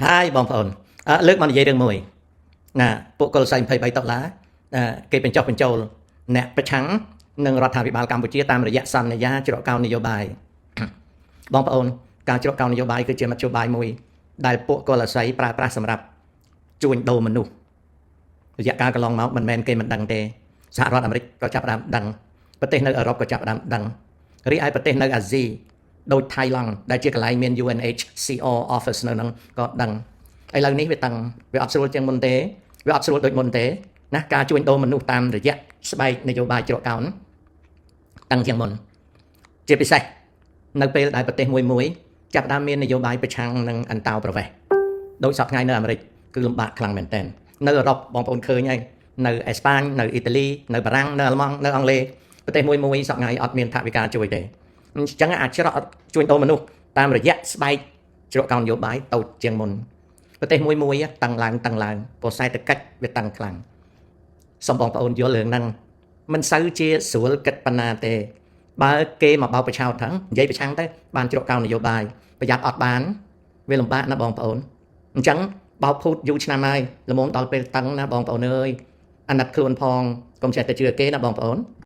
ហើយបងប្អូនលើកមកនិយាយរឿងមួយណាពួកកុលសៃ23ដុល្លារគេបញ្ចុះបញ្ចូលអ្នកប្រឆាំងនឹងរដ្ឋាភិបាលកម្ពុជាតាមរយៈសន្យាជ្រកកោននយោបាយបងប្អូនការជ្រកកោននយោបាយគឺជាមធ្យោបាយមួយដែលពួកកុលសៃប្រើប្រាស់សម្រាប់ជួញដូរមនុស្សរយៈកាលកន្លងមកមិនមែនគេមិនដឹងទេសហរដ្ឋអាមេរិកក៏ចាប់ផ្ដើមដឹងប្រទេសនៅអឺរ៉ុបក៏ចាប់ផ្ដើមដឹងរីឯប្រទេសនៅអាស៊ីដូចថៃឡង់ដែលជាកន្លែងមាន UNHCR office នៅហ្នឹងក៏ដឹងឥឡូវនេះវាតឹងវាអត់ស្រួលជាងមុនទេវាអត់ស្រួលដូចមុនទេណាការជួញដូរមនុស្សតាមរយៈស្បែកនយោបាយជ្រកកោនតឹងជាងមុនជាពិសេសនៅពេលដែលប្រទេសមួយមួយចាប់ផ្ដើមមាននយោបាយប្រឆាំងនឹងអន្តោប្រវេសន៍ដូចសព្វថ្ងៃនៅអាមេរិកគឺលំបាកខ្លាំងមែនទែននៅអឺរ៉ុបបងប្អូនឃើញហើយនៅអេស្ប៉ាញនៅអ៊ីតាលីនៅបារាំងនៅអាល្លឺម៉ង់នៅអង់គ្លេសប្រទេសមួយមួយសព្វថ្ងៃអត់មានថវិកាជួយទេអញ្ចឹងអាចច្រកជួញដូរមនុស្សតាមរយៈស្បែកជ្រកកោននយោបាយតូចជាងមុនប្រទេសមួយមួយតឹងឡើងតឹងឡើងព្រោះសេដ្ឋកិច្ចវាតឹងខ្លាំងសូមបងប្អូនយល់រឿងហ្នឹងមិនសូវជាស្រួលគិតប៉ុណ្ណាទេបើគេមកបោកបញ្ឆោតហ្នឹងនិយាយប្រឆាំងទៅបានជ្រកកោននយោបាយប្រយ័ត្នអត់បានវាលំបាកណាស់បងប្អូនអញ្ចឹងបោកភូតយូរឆ្នាំហើយល្មមដល់ពេលតឹងណាបងប្អូនអើយអាណិតខ្លួនផងកុំចេះតែជឿគេណាបងប្អូន។